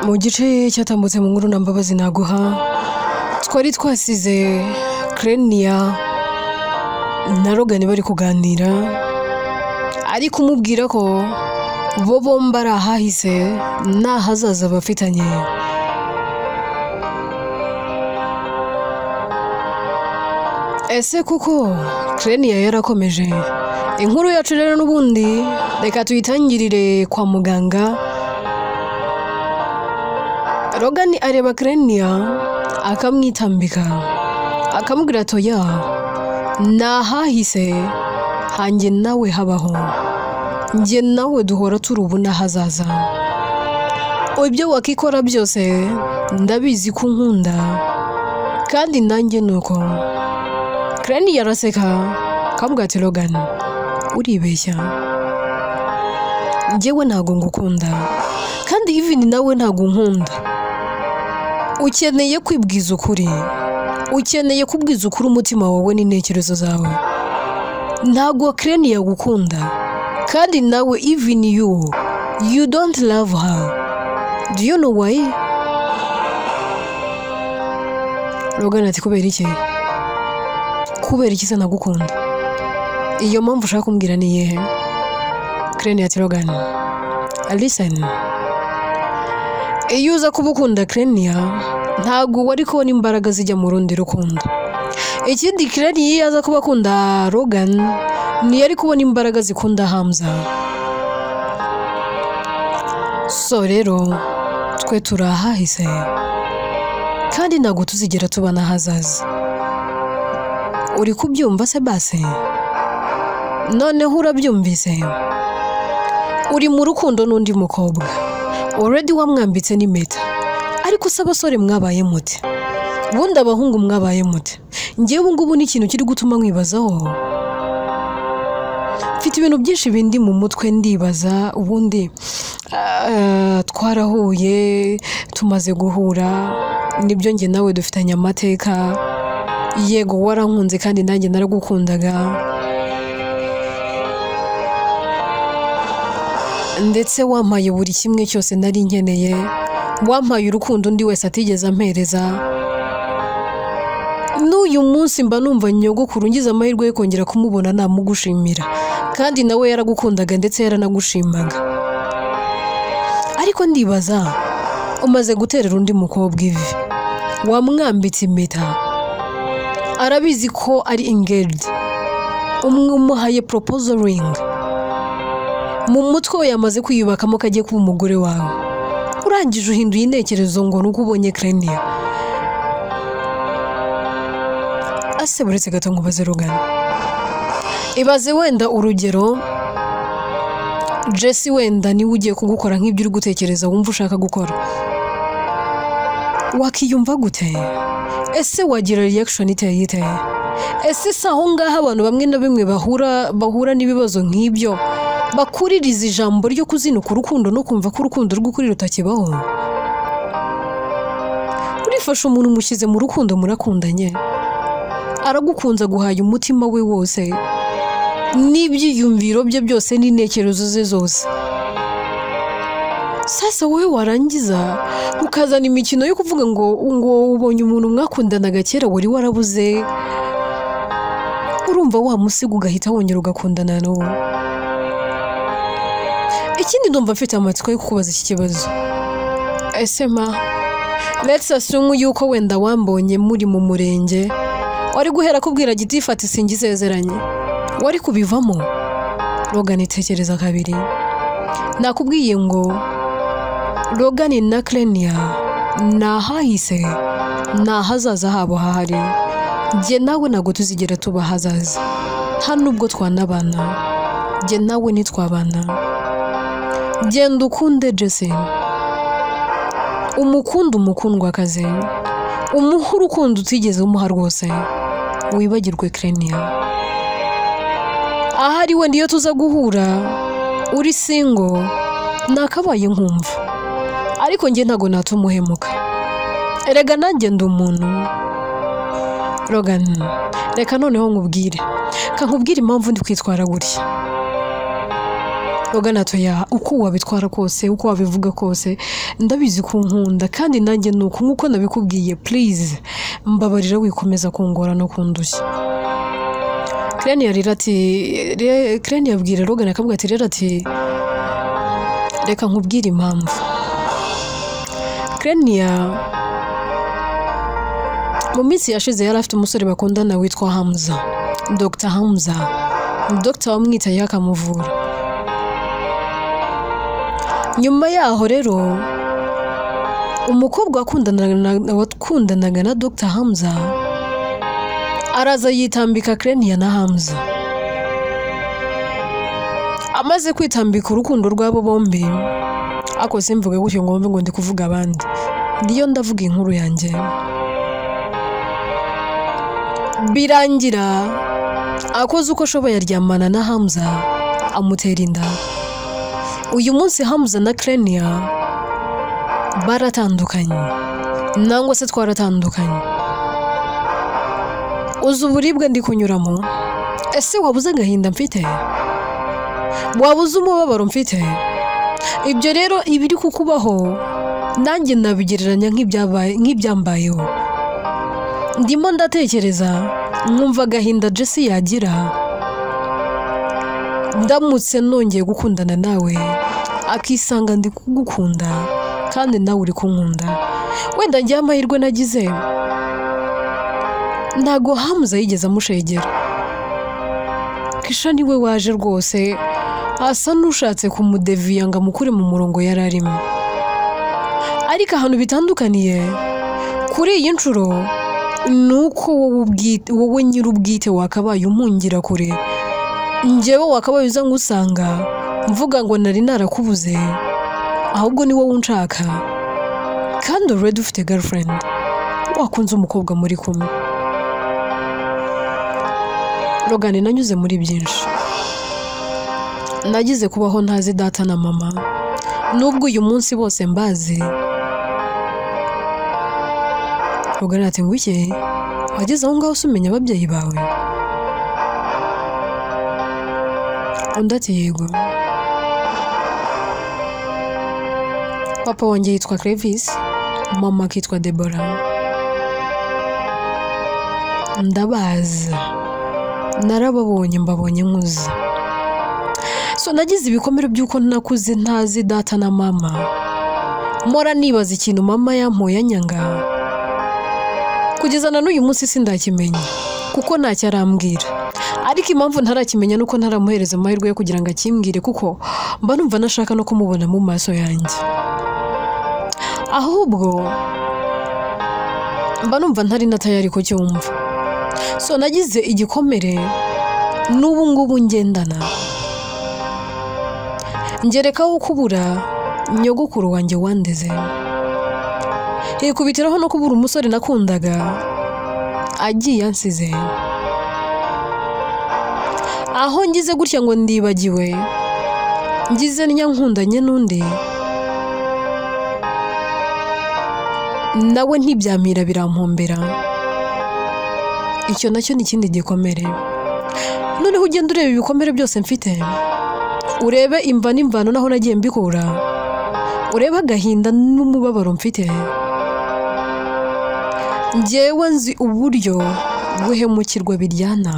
Mu gice cyatambutse mu nkuru na Mbabazi naguha, twari twasize Krenia na Logan bari kuganira, ari kumubwira ko bo bombi ari ahahise n'ahazaza bafitanye. Ese kuko Krenia yarakomeje? Inkuru yacu rero n'ubundi reka tuyitangirire kwa muganga. Logan areba Krenia akamwitambika, akamubwira ati oya, n'ahahise hanjye nawe habaho, njye nawe duhora turi ubu n'ahazaza. Ibyo wakikora byose ndabizi ko unkunda, kandi nanjye nuko. Krenia araseka akamubwira ati Logan, uribeshya, njyewe ntago ngukunda, kandi even nawe ntago unkunda. Ukeneye kwibwiza ukuri, ukeneye kubwiza ukuri umutima wawe n'intekerezo zawe. Ntago Krenia yagukunda, kandi nawe even you don't love her. Do you know why? Logan ati kubera iki? Kubera iki se nagukunda? Iyo mpamvu ushaka kumbwira ni iyihe? Krenia ati Logan, listen. Iyo uza kuba ukunda Krenia, ntago wari kubona imbaraga zijya mu rundi rukundo. Ikindi, Krenia iyo aza kuba akunda Logan, ntiyari kubona imbaraga zikunda Hamza. So rero twe turi ahahise, kandi ntabwo tuzigera tubana ahazaza. Uri kubyumva se base? Noneho urabyumvise? Uri mu rukundo n'undi mukobwa, already wamwambitse n'impeta. Ariko se abasore mwabaye mute? Ubundi abahungu mwabaye mute? Njyewe ubu ngubu ni ikintu kiri gutuma nkwibazaho. Mfite ibintu byinshi bindi mu mutwe ndibaza. Ubundi twarahuye, tumaze guhura, nibyo njye nawe dufitanye amateka. Yego warankunze kandi nanjye naragukundaga, ndetse wampaye buri kimwe cyose nari nkeneye, wampaye urukundo undi wese atigeze ampereza. N'uyu munsi mba numva nyogokuru ngize amahirwe yo kongera kumubona namugushimira, kandi nawe yaragukundaga ndetse yaranagushimaga. Ariko ndibaza, umaze guterera undi mukobwa ivi, wamwambitse impeta, arabizi ko ari engaged, umuhaye proposal ring, mu mutwe we yamaze kwiyubakamo ko agiye kuba umugore wawe. Urangije uhinduye intekerezo ngo nuko ubonye Krenia. Ase buretse gato nkubaze Logan, ibaze wenda urugero Jesse wenda niwe ugiye kugukora nk'ibyo uri gutekereza wumva ushaka gukora, wakiyumva gute? Ese wagira reaction iteye ite? Ese si aho ngaho abantu bamwe na bimwe bahura n'ibibazo nk'ibyo, bakuririza ijambo ryo kuzinuka urukundo no kumva ko urukundo rw'ukuri rutakibaho? Urifasha umuntu umushyize mu rukundo, murakundanye, aragukunze, aguhaye umutima we wose n'ibyiyumviro bye byose n'intekerezo ze zose. Sasa wowe warangiza ukazana imikino yo kuvuga ngo ubonye umuntu mwakundanaga kera wari warabuze, urumva wamusiga ugahita wongera ugakundana n'uwo. Ikindi ndumva mfite amatsiko yo kukubaza iki kibazo. Ese ma, let's assume yuko wenda wambonye muri mu murenge, wari guhera kubwira gitifu ati singisezeranye, wari kubivamo? Logan tekereza kabiri. Nakubwiye ngo Logan na Krenia ni ahahise, ni ahazaza habo hahari. Njye nawe ntabwo tuzigera tuba ahazaza, nta nubwo twanabana, njye nawe ntitwabana. Genda ukunde Jesse, umukunde umukundwakazi, umuhe urukundo utigeze umuha rwose, wibagirwe Krenia. Ahari wenda iyo tuza guhura uri single nakabaye nkumva, ariko njye ntago natumuhemuka. Erega nanjye ndi umuntu. Logan, reka noneho nkubwire, kankubwire impamvu ndi kwitwara gutya. Logan atoya, uko wabitwara kose, uko wabivuga kose, ndabizi ko unkunda kandi nanjye nuko nkuko nabikubwiye, please mbabarira wikomeza kungora no kundushya. Krenia rero ati, Krenia abwira Logan akamubwira ati rero ati reka nkubwire impamvu. Krenia mu minsi yashize yari afite umusore bakundana witwa Hamza, Dr. Hamza, Dr. wamwitayeho akamuvura. Nyuma yaho rero umukobwa wakundanaga na Dr. Hamza araza yitambika Krenia na Hamza. Amaze kwitambika urukundo rwabo bombi, ako simvuge gutyo ngo mbe ngo ndi kuvuga abandi, ndiyo ndavuga inkuru yanjye. Birangira akoze uko ashoboye aryamana na Hamza amutera inda. Uyu munsi Hamza na Krenia baratandukanye, nangwa se twaratandukanye. Uzi uburibwe ndi kunyuramo? Ese wabuze agahinda mfite? Wabuze umubabaro mfite? Ibyo rero ibiri kukubaho nanjye nabigereranya nk'ibyambayeho. Ndimo ndatekereza nkumva agahinda Jesse yagira ndamutse nongeye gukundana nawe, akisanga ndi kugukunda kandi nawe uri kunkunda. Wenda njye amahirwe nagize ntago Hamza yigeze amushegera. Kisha niwe waje rwose asa n'ushatse kumudeviya ngo amukure mu murongo yari arimo. Ariko ahantu bitandukaniye kuri iyi nshuro nuko wowe nyir'ubwite wakabaye umpungira kure, njyewe wakabaye uza ngusanga mvuga ngo nari narakubuze, ahubwo ni wowe unshaka kandi already ufite girlfriend, wakunze umukobwa muri kumwe. Logan, nanyuze muri byinshi, nagize kubaho ntazi data na mama, nubwo uyu munsi bose mbazi. Logan ati ngwiki, wageze aho ngaho usumenya ababyeyi bawe? Undi ati yego. Papa wanjye yitwa Clevis, mama akitwa Deborah. Ndabazi, narababonye, mbabonye nkuze. So nagize ibikomere by'uko nakuze ntazi data na mama. Mpora nibaza ikintu mama yampoye anyanga, kugeza na n'uyu munsi sindakimenya kuko ntacyo arambwira. Ariko impamvu ntarakimenya nuko ntaramuhereza amahirwe yo kugira ngo akimbwire, kuko mba numva nashaka no kumubona mu maso yanjye. Ahubwo mba numva ntari na tayari kucyumva. So nagize igikomere n'ubu ngubu ngendana. Ngerekaho kubura nyogokuru wanjye wandeze, hikubitiraho no kubura umusore nakundaga agiye ansize. Aho ngize gutya ngo ndibagiwe, ngize nyankundanye n'undi nawe ntibyamira birampombera. Icyo nacyo ni ikindi gikomere. Noneho ugenda ureba ibikomere byose mfite, urebe imva n'imvano naho nagiye mbikura, urebe agahinda n'umubabaro mfite. Njyewe nzi uburyo guhemukirwa biryana.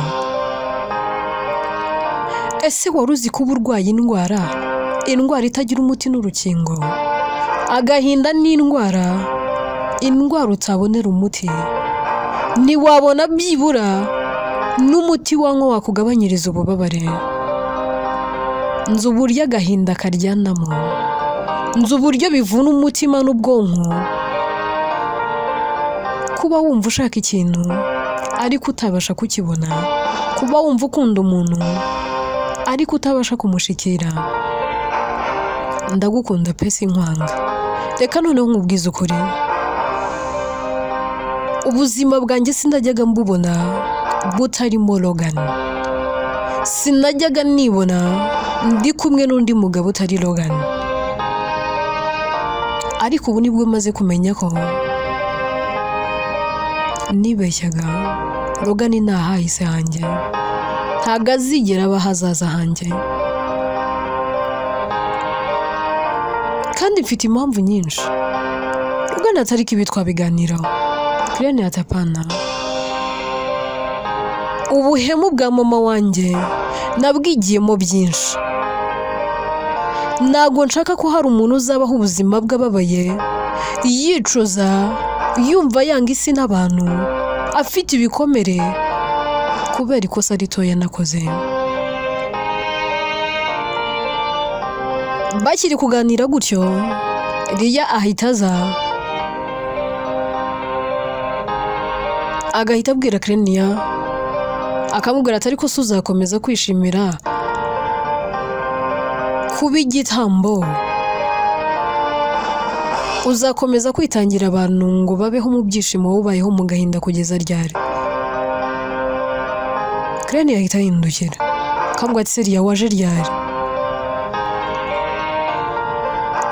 Ese wari uzi kuba urwaye indwara itagira umuti n'urukingo? Agahinda ni indwara utabonera umuti. Ntiwabona byibura n'umuti wanywa wakugabanyiriza ububabare. Nzi uburyo agahinda karyanamo, nzi uburyo bivuna umutima n'ubwonko. Kuba wumva ushaka ikintu ariko utabasha kukibona, kuba wumva ukunda umuntu ariko utabasha kumushikira. Ndagukunda pe, sinkwanga. Reka noneho nkubwize ukuri, ubuzima bwanjye sinajyaga mbubona butarimo Logan. Sinajyaga nibona ndi kumwe n'undi mugabo utari Logan. Ariko ubu nibwo maze kumenya ko nibeshyaga. Logan ni ahahise hanjye, ntabwo azigera aba ahazaza hanjye. Kandi mfite impamvu nyinshi. Logan ati ariko ibi twabiganiraho. Kirene ati apana. Ubuhemu bwa mama wanjye nabwigiyemo byinshi. Ntabwo nshaka ko hari umuntu uzabaho ubuzima bw'ababaye, yicuza, yumva yanga isi n'abantu, afite ibikomere kubera ikosa ritoya nakoze. Bakiri kuganira gutyo, Riya ahita aza, agahita abwira Krenia, akamubwira ati ariko se uzakomeza kwishimira kuba igitambo, uzakomeza kwitangira abantu ngo babeho mu byishimo wubayeho mu gahinda kugeza ryari? Krenia ahita ahindukira akamubwira ati Riya waje ryari?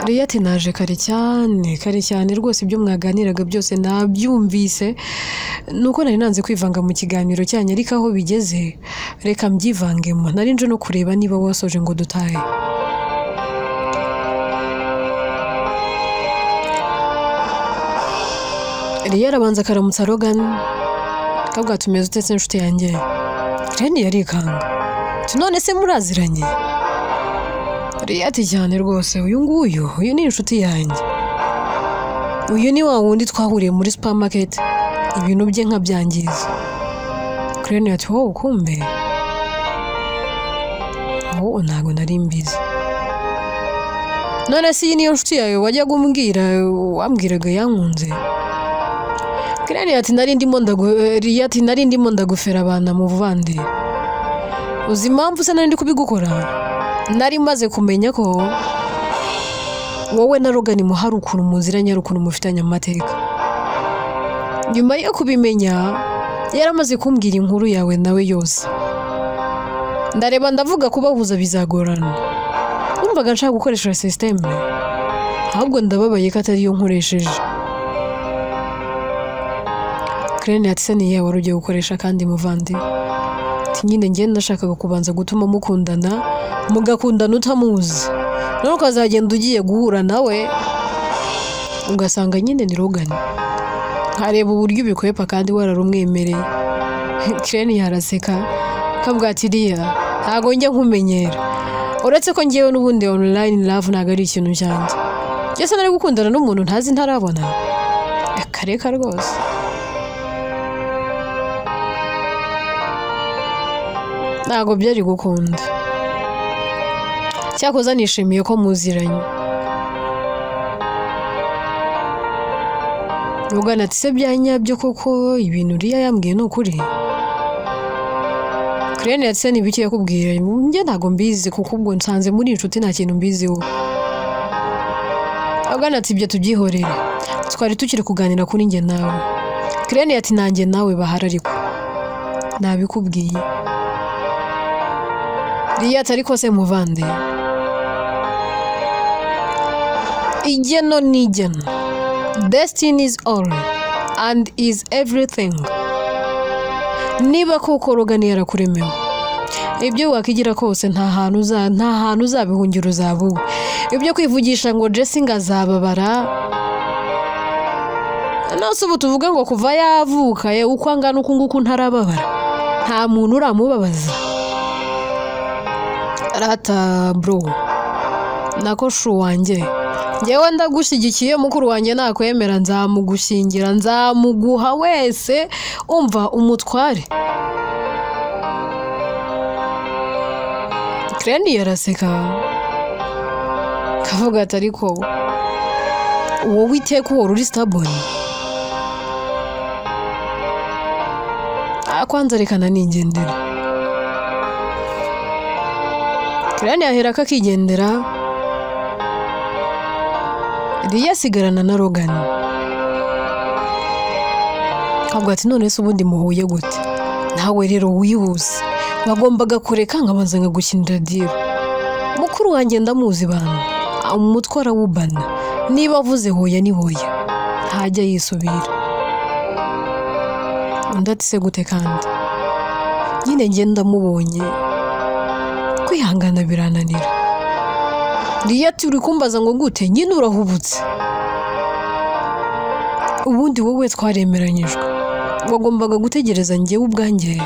Riya ati naje kare cyane, kare cyane rwose, ibyo mwaganiraga byose nabyumvise, nuko nari nanze kwivanga mu kiganiro cyanyu, ariko aho bigeze reka mbyivangemo, nari nje no kureba niba wasoje ngo dutahe. Riya arabanza akaramutsa Logan, akabwira ati umeze ute se inshuti yanjye? Krenia yarikanga ati none se muraziranye? Riya ati cyane rwose, uyu nguyu, uyu ni inshuti yanjye, uyu ni wa wundi twahuriye muri supermarket, ibintu bye nkabyangiza. Krenia ati wowe kumbe, wowe ntabwo nari mbizi. None se iyi niyo nshuti yawe wajyaga umbwira, wambwiraga yankunze? Krenia ati nari ndimo Riya ati nari ndimo ndagufera abana muvandi. Uzi impamvu se nari ndi kubigukora? Nari maze kumenya ko wowe na Logan muhari ukuntu muziranye, ari ukuntu mufitanye amateka. Nyuma yo kubimenya yaramaze kumbwira inkuru yawe nawe yose. Ndareba ndavuga kubahuza bizagorana. Numvaga nshaka gukoresha system, ahubwo ndababaye ko atari yo nkoresheje. Krenia ati se ni iyihe wari ugiye gukoresha kandi muvandi? Ati nyine njye ndashakaga kubanza gutuma mukundana, mugakundana utamuzi, none ukazagenda ugiye guhura nawe ugasanga nyine ni Logan, nkareba uburyo ubikwepa kandi wararumwemereye. Krenia araseka akabwira ati Riya ntago njya nkumenyera, uretse ko ngewe n'ubundi online love ntago ari ikintu cyanjye. Njye se nari gukundana n'umuntu ntazi ntarabona? Akareka rwose. Ntago byari gukunda. Cyakoze nishimiye ko muziranye. Logan ati se bya nyabyo koko ibintu Riya yambwiye ni ukuri? Krenia ati se ni ibiki yakubwiye? Njye ntago mbizi kuko ubwo nsanze muri inshuti nta kintu mbiziho. Logan ati ibyo tubyihorere, twari tukiri kuganira kuri njye nawe. Krenia ati nanjye nawe bahari ariko nabikubwiye. Riya ati ariko se muvande, igeno ni igeno, destiny is all and is everything. Niba koko Logan yarakuremewe, ibyo wakigira kose nta hantu uzabihungira uzabuwe. Ibyo kwivugisha ngo Jesse azababara, nose ubu tuvuga ngo kuva yavuka ye uko angana uku nguku ntarababara, nta muntu uramubabaza. Rata bro, nako shu wanjye, njyewe ndagushyigikiye, mukuru wanjye nakwemera nzamugushyingira, nzamuguha wese, umva umutware. Krenia araseka kavuga ati ariko wowe iteka uhora uri stubborn. Kwanza rekana ningendera. Krenia ahera akakigendera, Riya asigarana na Logan. Akavuga ati none se ubundi muhuye gute? Nawe rero wihuse, wagombaga kureka nkabanza nkagukinira deal. Mukuru wanjye ndamuzi bana, umutwe arawubana, niba avuze hoya ni hoya, ntajya yisubira. Undi ati se gute kandi? Nyine njye ndamubonye, kwihangana birananira. Riya ati uri kumbaza ngo gute? Nyine urahubutse. Ubundi wowe twaremeranyijwe, wagombaga gutegereza njyewe ubwanjye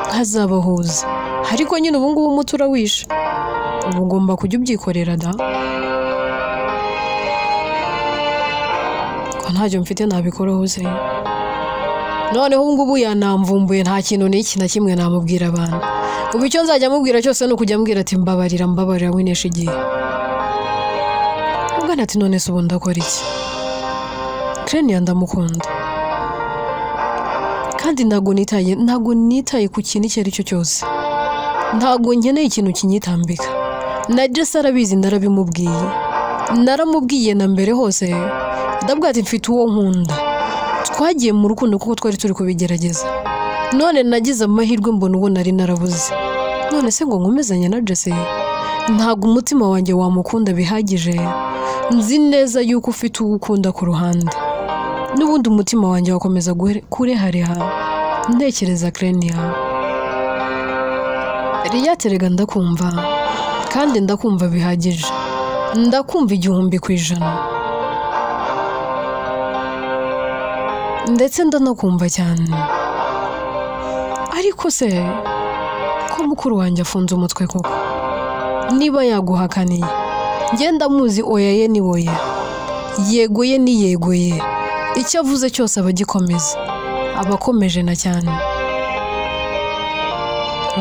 nkazabahuza, ariko nyine ubu ngubu umuti urawishe, ubu ugomba kujya ubyikorera da. Ko ntacyo mfite nabikoraho se? Noneho ubu ngubu yanamvumbuye, nta kintu n'iki na kimwe namubwira abantu. Ubu icyo nzajya amubwira cyose ni ukujya ambwira ati mbabarira, mbabarira winesha igihe. Ugana ati none se ubu ndakora iki? Krenia ndamukunda kandi ntabwo nitaye ku kintu icyo ari cyo cyose, ntabwo nkeneye ikintu kinyitambika. Na Jesse arabizi, narabimubwiye, naramubwiye na mbere hose, ndabwira ati mfite uwo nkunda, twagiye mu rukundo kuko twari turi kubigerageza, none nagize amahirwe mbona uwo nari narabuze. None se ngo nkomezanye na Jesse? Ntabwo umutima wanjye wamukunda bihagije, nzi neza yuko ufite uwo ukunda ku ruhande, n'ubundi umutima wanjye wakomeza kurehareha ntekereza Krenia. Riya terega ndakumva, kandi ndakumva bihagije, ndakumva 1000%, ndetse ndanakumva cyane. Ariko se ko mukuru wanjye afunze umutwe koko? Niba yaguhakaniye, ngenda muzi oya ye ni oya, yego ye ni yego ye, icyo avuze cyose aba agikomeza, aba akomeje na cyane.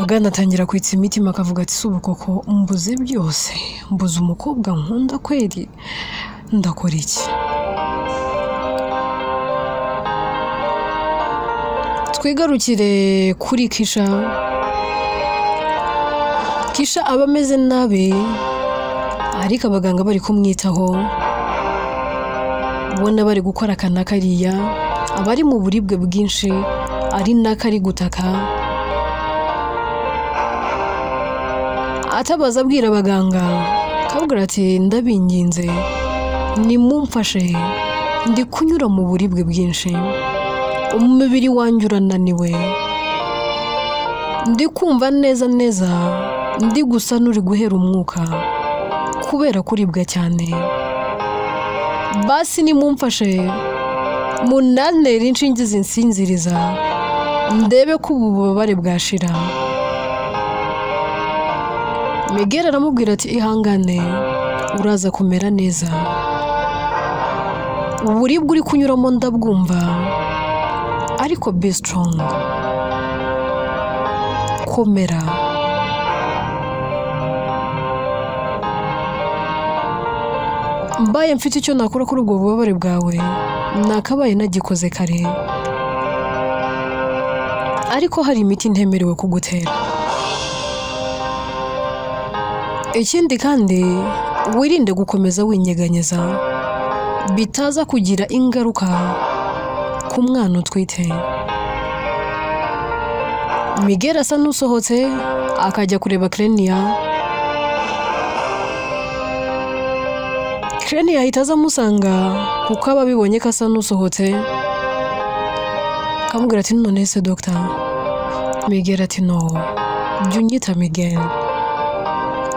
Rugana atangira kwitsa imitima akavuga ati si ubu koko mbuze byose, mbuze umukobwa nkunda kweri, ndakora iki? Twigarukire kuri Kisha. Kisha aba ameze nabi, ariko abaganga bari kumwitaho, ubona bari gukora aka na kariya, abari mu buribwe bwinshi, ari n'akari gutaka, atabaza abwira abaganga, akabwira ati ndabinginze nimumfashe, ndi kunyura mu buribwe bwinshi, umubiri wanjye urananiwe, ndi kumva neza neza ndi gusa n'uri guhera umwuka kubera kuribwa cyane, basi nimumfashe munantere inshinge zinsinziriza ndebe ko ubu bubabare bwashira. Miguel aramubwira ati ihangane, uraza kumera neza, uburibwe uri kunyuramo ndabwumva, ariko be strong, komera. Mbaye mfite icyo nakora kuri ubwo bubabare bwawe, nakabaye nagikoze kare, ariko hari imiti ntemerewe kugutera. Ikindi kandi wirinde gukomeza winyeganyeza, bitaza kugira ingaruka ku mwana utwite. Miguel asa n'usohotse akajya kureba Krenia. Krenia ahita aza amusanga kuko aba abibonye ko asa n'usohotse, akamubwira ati none se Dr. Miguel ati no, jya unyita Miguel.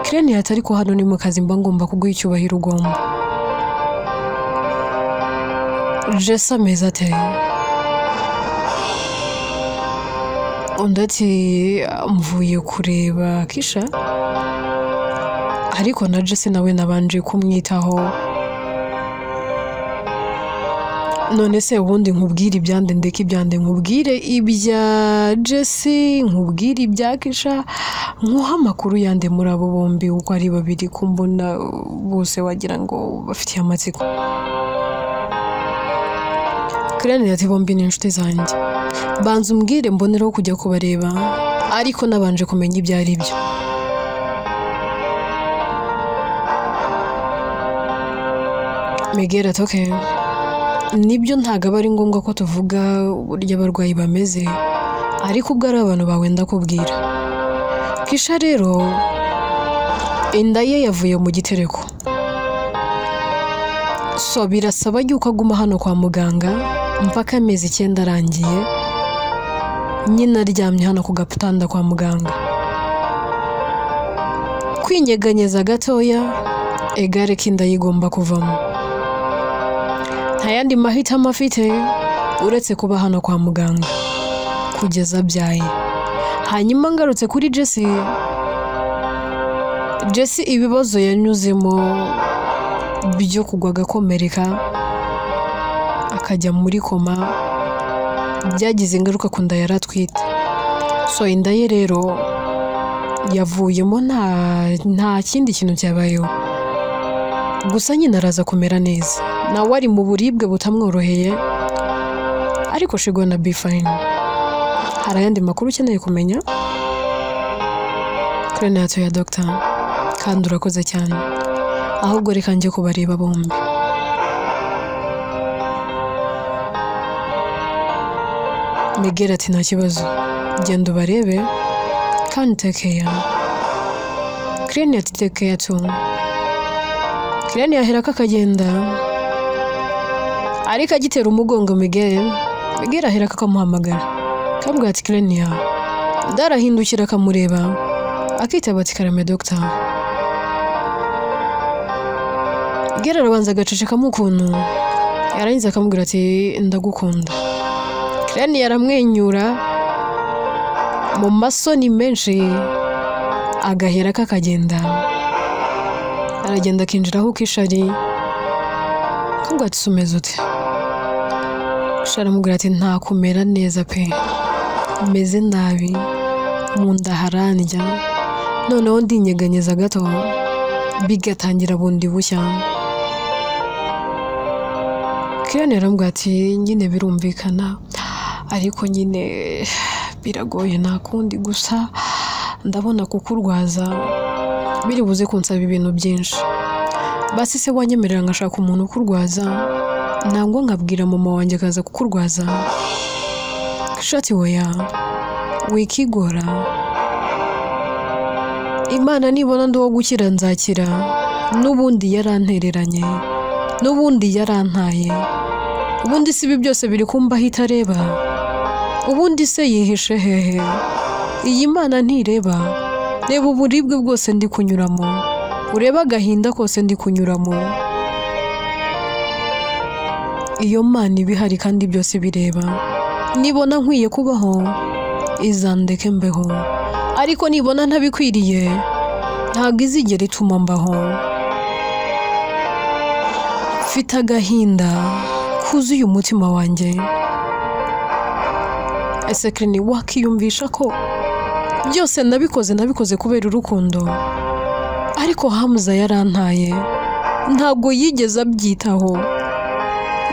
Krenia ati ariko hano ni mu kazi, mba ngomba kuguha icyubahiro ugomba. Jesse ameze ate? Undi ati mvuye kureba Kisha, ariko na Jesse nawe nabanje kumwitaho. None se ubundi nkubwire ibyande ndeke ibyande, nkubwire ibya Jesse, nkubwire ibya Kisha, nkuha amakuru yande muri abo bombi uko ari babiri, kumbona bose wagira ngo bafitiye amatsiko. Krenia ati bombi ni inshuti zanjye, banza umbwire mbonereho kujya kubareba, ariko nabanje kumenya ibyo ari byo. Miguel ati okay, nibyo ntabwo aba ari ngombwa ko tuvuga uburyo abarwayi bameze, ariko ubwo ari abantu bawe ndakubwira. Kisha rero inda ye yavuye mu gitereko, so birasaba yuko aguma hano kwa muganga mpaka amezi 9 arangiye, nyina aryamye hano ku gatanda kwa muganga. Kwinyeganyeza gatoya Egare ko inda yigomba kuvamo. Nta yandi mahitamo afite uretse kuba hano kwa muganga kugeza abyaye. Hanyuma ngarutse kuri Jesse, Jesse ibibazo yanyuzemo byo kugwa agakomereka akajya muri koma byagize ingaruka ku nda yari atwite. So inda ye rero yavuyemo nta kindi kintu cyabayeho. Gusa nyine araza kumera neza, nawe ari mu buribwe butamworoheye, ariko she gonna be fine. Hari ayandi makuru ukeneye kumenya? Kuri ya Dr. Kandi urakoze cyane, ahubwo reka njye kubareba bombi. Miguel ati nta kibazo, genda ubarebe kandi take care. Kirene ati take care too. Kirene yaherako akagenda, ariko agitera umugongo Miguel. Miguel aherako akamuhamagara, akamubwira ati Kirene, ndarahindukira akamureba, akitaba ati karame Dr. Miguel arabanza agacecekamo ukuntu, yarangiza akamubwira ati ndagukunda. Kirene yaramwenyura mu masoni menshi, agaherako akagenda. Aragenda akinjira aho Kishari, akamubwira ati sumeze ute? Kishari aramubwira ati nta kumera neza pe, meze nabi, mu nda harandya, noneho ndinyeganyeza gato bigatangira bundi bushya. Kirene aramubwira ati nyine birumvikana, ariko nyine biragoye nta kundi, gusa ndabona kukurwaza biri buze kunsaba ibintu byinshi. Basi se wanyemerera ngashaka umuntu ukurwaza, nangwa nkabwira mama wanjye akaza kukurwaza? Kishati oya, wikigora, Imana nibona ndi uwo gukira nzakira, n'ubundi yarantereranye, n'ubundi yarantaye, ubundi si ibi byose biri kumbaho itareba, ubundi se yihishe hehe? Iyi Mana ntireba, reba uburibwe bwose ndi kunyuramo, urebe agahinda kose ndi kunyuramo. Iyo Mana iba ihari kandi byose bireba, nibona nkwiye kubaho izandeke mbeho, ariko nibona ntabikwiriye ntabwo izigera ituma mbaho. Mfite agahinda kuzuye umutima wanjye. Ese Kirene wakiyumvisha ko byose nabikoze kubera urukundo, ariko Hamza yarantaye, ntabwo yigeze abyitaho,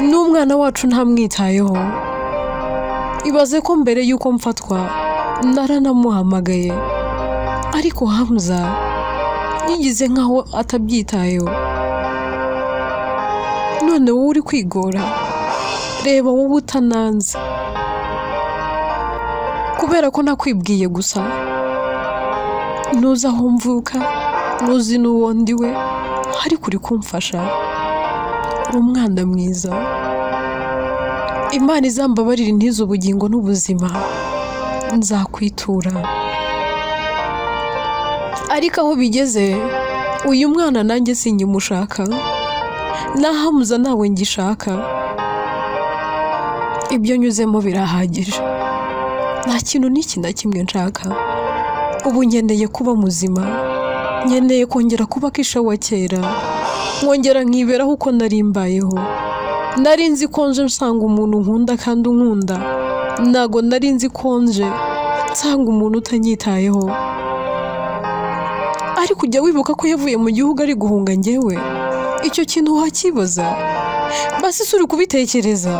n'umwana wacu ntamwitayeho. Ibaze ko mbere y'uko mfatwa naranamuhamagaye, ariko Hamza yigize nkaho atabyitayeho. None wowe uri kwigora, reba wowe utananze, kubera ko nakwibwiye gusa, ntuzi aho mvuka, ntuzi n'uwo ndiwe, ariko uri kumfasha, uri umwana mwiza. Imana izambabarire intize ubugingo n'ubuzima, nzakwitura. Ariko aho bigeze uyu mwana nanjye sinkimushaka, na Hamza nawe ngishaka, ibyo nyuzemo birahagije, nta kintu n'iki na kimwe nshaka. Ubu nkeneye kuba muzima, nkeneye kongera kuba Kisha wa kera, nkongera nkiberaho uko nari mbayeho. Nari nzi ko nje nsanga umuntu nkunda kandi unkunda, ntago nari nzi ko nje nsanga umuntu utanyitayeho. Ariko ujya wibuka ko yavuye mu gihugu ari guhunga njyewe, icyo kintu wakibaza? Basi si uri kubitekereza?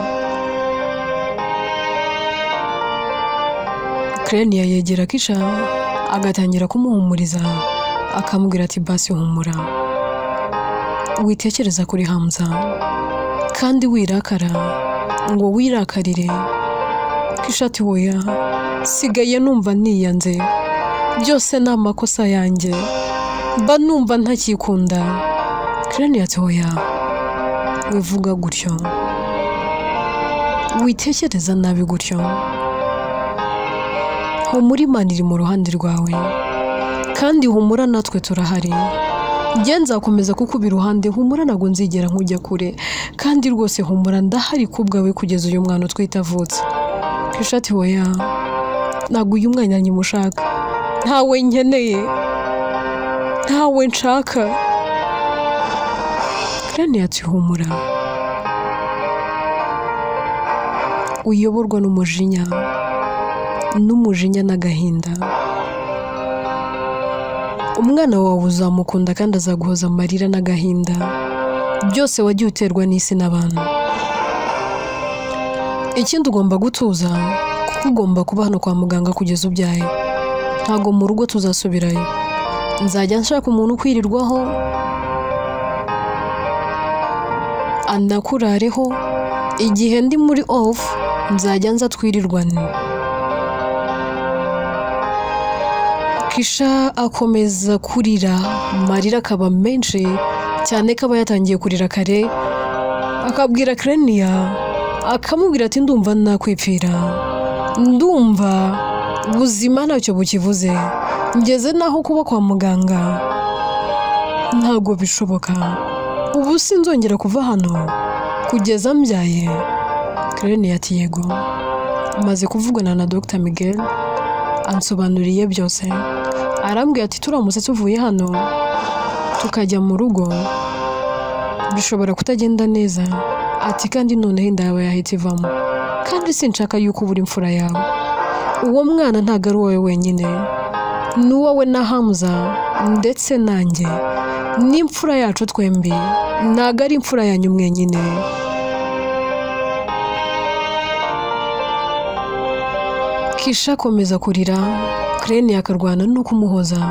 Kirene yegera Kisha agatangira kumuhumuriza, akamubwira ati basi humura, witekereza kuri Hamza kandi wirakara ngo wirakarire. Kisha ati oya, sigaye numva niyanze, byose ni amakosa yanjye, mba numva ntakikunda. Kirene ati oya, wivuga gutyo, witekereza nabi gutyo, humura Imana iri mu ruhande rwawe, kandi humura natwe turahari, Njye nzakomeza kukuba iruhande, humura ntabwo nzigera nkujya kure, kandi rwose humura ndahari kubwawe kugeza uyu mwana utwite avutse. Kisha ati oya, ntabwo uyu mwana nkimushaka, ntawe nkeneye, ntawe nshaka. Krenia ati humura, uyoborwa n'umujinya, n'umujinya n'agahinda. Umwana wawe uzamukunda kandi azaguhoza amarira n'agahinda, byose wagiye uterwa n'isi n'abantu. Ikindi ugomba gutuza, kuko ugomba kuba hano kwa muganga kugeza ubyaye. Ntabwo mu rugo tuzasubirayo, nzajya nshaka umuntu ukwirirwaho anakurareho, igihe ndi muri off nzajya nza twirirwane. Kisha akomeza kurira, amarira akaba menshi cyane ko aba yatangiye kurira kare, akabwira Krenia, akamubwira ati ndumva nakwipfira, ndumva ubuzima ntacyo bukivuze, ngeze naho kuba kwa muganga ntabwo bishoboka, ubu sinzongera kuva hano kugeza mbyaye. Krenia ati yego, maze kuvugana na Dr Miguel ansobanuriye byose, arambwira ati turamutse tuvuye hano tukajya mu rugo bishobora kutagenda neza, ati kandi noneho inda yawe yahita ivamo, kandi sinshaka yuko ubura imfura yawe. Uwo mwana ntabwo ari uwawe wenyine, ni uwawe na Hamza ndetse nanjye, n'imfura yacu twembi, ntabwo ari imfura yanyu mwenyine. Kisha akomeza kurira, Krenia akarwana no kumuhoza,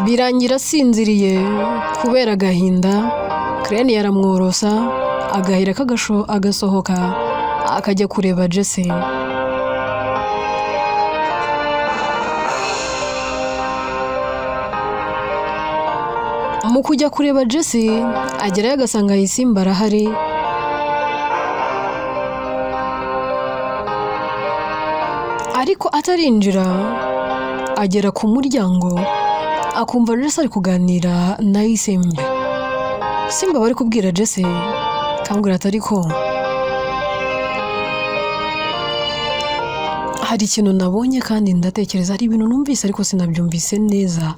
birangira asinziriye kubera agahinda. Krenia aramworosa, agahera agasohoka akajya kureba Jesse. Mu kujya kureba Jesse agerayo agasanga Isimba arahari, ariko atarinjira agera ku muryango akumva Jesse ari kuganira na Isimba. Simba bari kubwira Jesse kambwira ati ariko hari ikintu nabonye kandi ndatekereza hari ibintu numvise ariko sinabyumvise neza,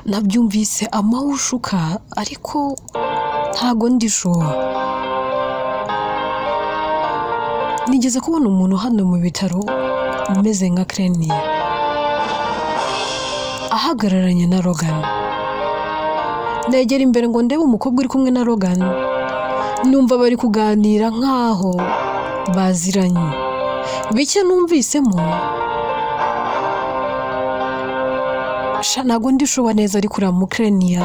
nabyumvise amawushuka ariko ntago ndishuwa. Nigeze kubona umuntu hano mu bitaro umeze nka Krenia ahagararanye na Logan. Negera imbere ngo ndebe umukobwa uri kumwe na Logan, numva bari kuganira nkaho baziranye. Bike numvisemo sha ntago ndishuwa neza, ariko uriya Mukrenia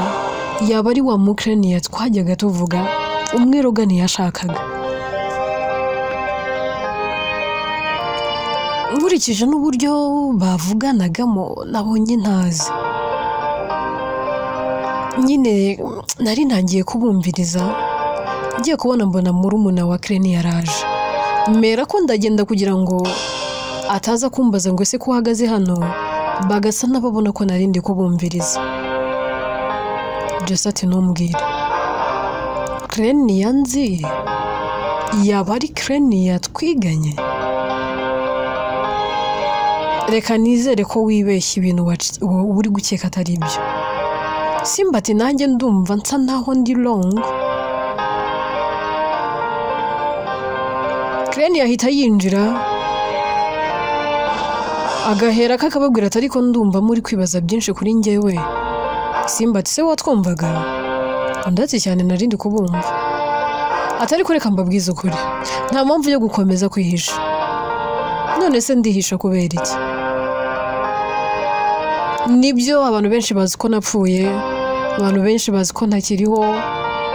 yaba ari wa Mukrenia twajyaga tuvuga, umwe Logan yashakaga. Nkurikije n'uburyo bavuganagamo nabonye ntazi, nyine nari ntangiye kubumviriza, ngiye kubona mbona murumuna wa Krenia yaraje, mera ko ndagenda kugira ngo ataza kumbaza ngo ese ko uhagaze hano, bagasa n'ababona ko nari ndi kubumviriza. Jesse ati ntumbwire, Krenia nzi yaba ari Krenia twiganye? Reka nizere ko wibeshya ibintu uri gukeka atari ibyo. Simba ati nanjye ndumva nsa naho ndi wrong. Krenia ahita yinjira agahera kakababwira ati ariko ndumva muri kwibaza byinshi kuri njyewe. Simba ati se watwumvaga? Undi ati cyane narindi kubumva. Atari kureka mbabwize ukuri, nta mpamvu yo gukomeza kwihisha. None se ndihisha kubera iki? Nibyo abantu benshi bazi ko napfuye, abantu benshi bazi ko ntakiriho,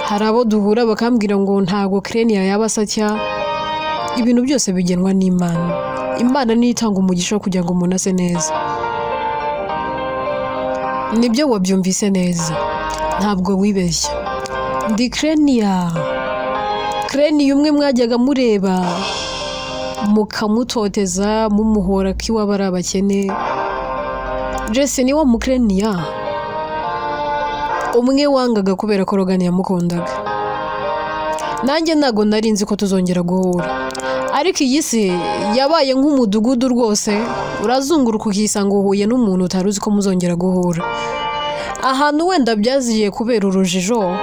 hari abo duhura bakambwira ngo ntago Krenia yaba asatya. Ibintu byose bigenwa n'Imana. Imana niyo itanga umugisha kugira ngo umuntu ase neza. Nibyo wabyumvise neza, ntabwo wibeshya. Ndi Krenia, Krenia umwe mwajyaga mureba mukamutoteza mumuhora ko iwabo ari abakene. Jesse ni wa Mukrenia Umwe wangaga kubera ko Logan yamukundaga. Nanjye ntago nari nzi ko tuzongera guhura. Ariko iyi si yabaye nk'umudugudu rwose, urazunguruka ukisanga uhuye n'umuntu utari uzi ko muzongera guhura. Ahantu wenda byaziye kubera urujijo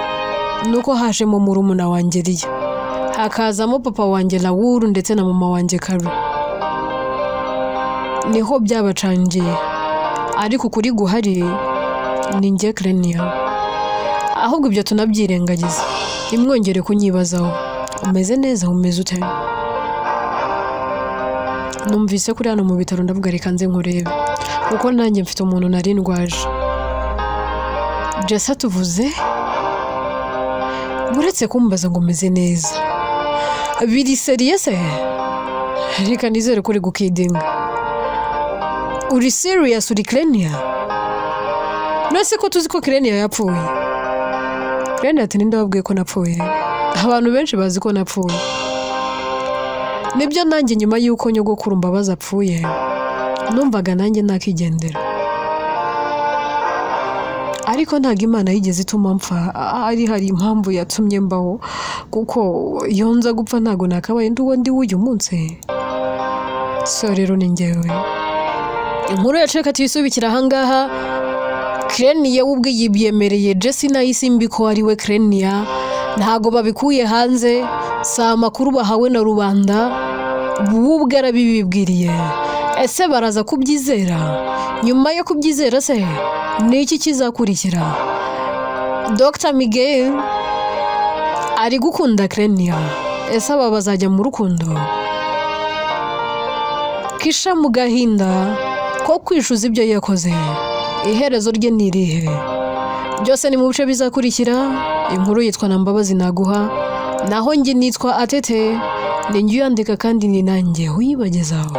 nuko hajemo murumuna wanjye Liya, hakazamo papa wanjye Lawuru ndetse na mama wanjye Karu. Niho byabacangiye, ariko ukuri guhari ni njye Clenia. Ahubwo ibyo tunabyirengagiza, ntimwongere kunyibazaho. Umeze neza, umeze ute? Numvise kuri hano mu bitaro ndavuga reka nze nkurebe, kuko nanjye mfite umuntu nari ndwaje. Jesse tuvuze uretse kumbaza ngo umeze neza, biri seriye se? Reka nizere ko uri gukidinga. Uri serious, uri Clenia? None ko tuzi ko Clenia yapfuye? Clenia ati ninde wabwiye ko napfuye? Abantu benshi bazi ko napfuye. Nibyo, nanjye nyuma y'uko nyogokuru Mbabazi apfuye numvaga nanjye nakigendera, ariko ntabwo Imana yigeze ituma mpfa. Ari hari impamvu yatumye mbaho, kuko iyo nza gupfa ntabwo nakabaye ndi uwo ndi w'uyu munsi. So rero ni njyewe. Inkuru yacu reka tuyisubikire ahangaha. Clenia we ubwe yibyemereye Jesse na Isimbi ko ari we Clenia, ntago babikuye hanze, si amakuru bahawe na rubanda, we ubwe arabibibwiriye. Ese baraza kubyizera? Nyuma yo kubyizera se ni iki kizakurikira? Dr Miguel ari gukunda Clenia, ese aba bazajya mu rukundo? Kisha mu gahinda ko kwishuza ibyo yakoze, iherezo rye ni irihe? Byose ni mu bice bizakurikira. Inkuru yitwa na Mbabazi Naguha, naho njye nitwa Atete, ni njye uyandika kandi ni nanjye uyibagezaho.